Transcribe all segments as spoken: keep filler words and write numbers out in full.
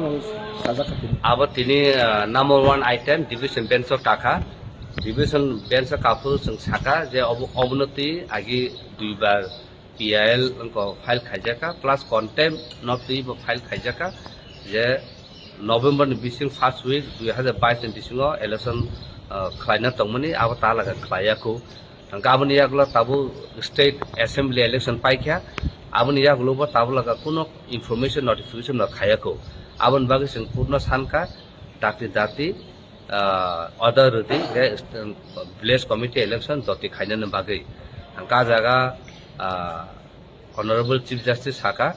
Sajak kha tini. Abo tini, ah, number one item division bench o taka. Division bench o kaphuru chwng saka je obo-, obono twi agi duibar P I L wngkha file khaijakha, plus contempt no twi bo file khaijakha je November ni bising first week dui hazar bais ni bisingo election, ah, khlaina tongmani, abo talaga khlaiya khu. Hwnkhe aboni yagulo tabuk state assembly election paikha, aboni yagulo bo tabuk laga kuno information notification no khaiya khu. Aboni bagwi chwng court no sankha, dakti dakti, ah, order rwdi je village committee election doti khainani bagwi. Hwnkhe ah jaga, ah, Honorable Chief Justice saka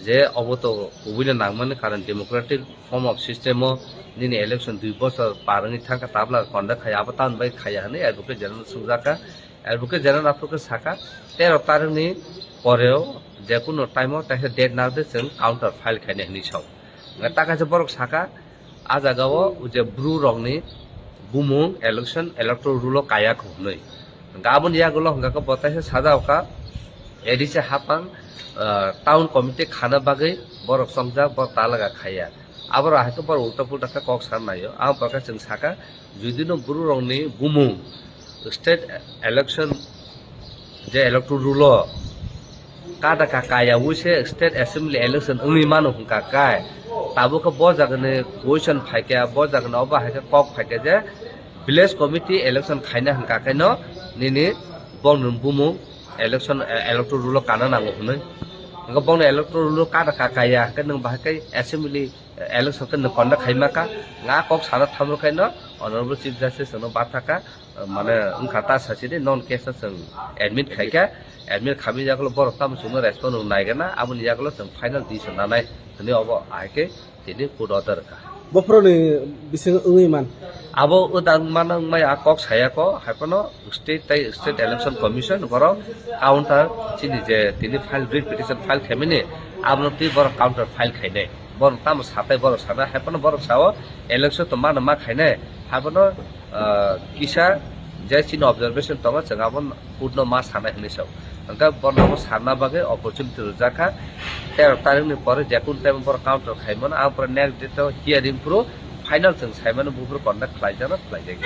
je obo to kubuino nangmani, karon democratic form of system o nini election dui bochor par wngwi thangkha, tabla conduct khai abo tamni bai khaiya hwnwi Advocate General swngjakha. Advocate General aphuru khe saka tero tarikni poreo jekunu time o teisa date narwdi chwng counter file khainai hwnwi sao. Hwnkhe ta kaisa borok saka, ah jaga o je bru rokni bumung election electoral roll o kaya khu hwnwi. Hwnkhe aboni yagulo hwnkhe bo teisa sajao kha, A D C hapang, ah, town committee khana bagwi borok chongjak, borok talaga khaiya. Aborok hai khe borok ulta pulta khe kok san naio. Aboni pore khe chwng saka, judino bru rokni bumung state election je electoral roll o kada ka kaya wi se state assembly election wngwi mano hwnkha kai. Tabuk khe bo jagani question phaikha, bo jagani obo hai khe kok phaikha je village committee election khaina hwnkha khe no nini bongni bumung election, eh, electoral roll o kana nango hwnwi. Hwnkhe bongni electoral roll o kada ka kaya hwnkhe nwng bahai khe assembly, eh, election khe nwng conduct khaima kha. Nga kok sana thamrwkhaino Honorable Chief Justice no bathaka, eh, mane wngkha ta sachini non case no chwng admit khaikha, admit khamwi yagulo borok tamo chwngno respond rwng naigana, aboni yagulo chwng final decision nanai hwnwi obo ahai khe tini court order kha. Bophoroni bising wngwi man. Abo wdang mano wngmai a kok saya ko, hai phano state tai state election commission borok counter chini je tini file, writ petition file khaimani, abono twi borok counter file khainai. Borok tamo satai borok sana, hai phano borok sao election to mano ma khainai, hai phano, ah, kisa je chini observation tongo, chwng abo court no ma sanai hwnwi sao. Hwnkhe bono bo sanna bagwi opportunity rwjak kha. Tero tarikni pore jekun time borok counter khaimano, ang pore next date o hearing phuru final chwng saimano, buphuru conduct khlaijakno khlaijak.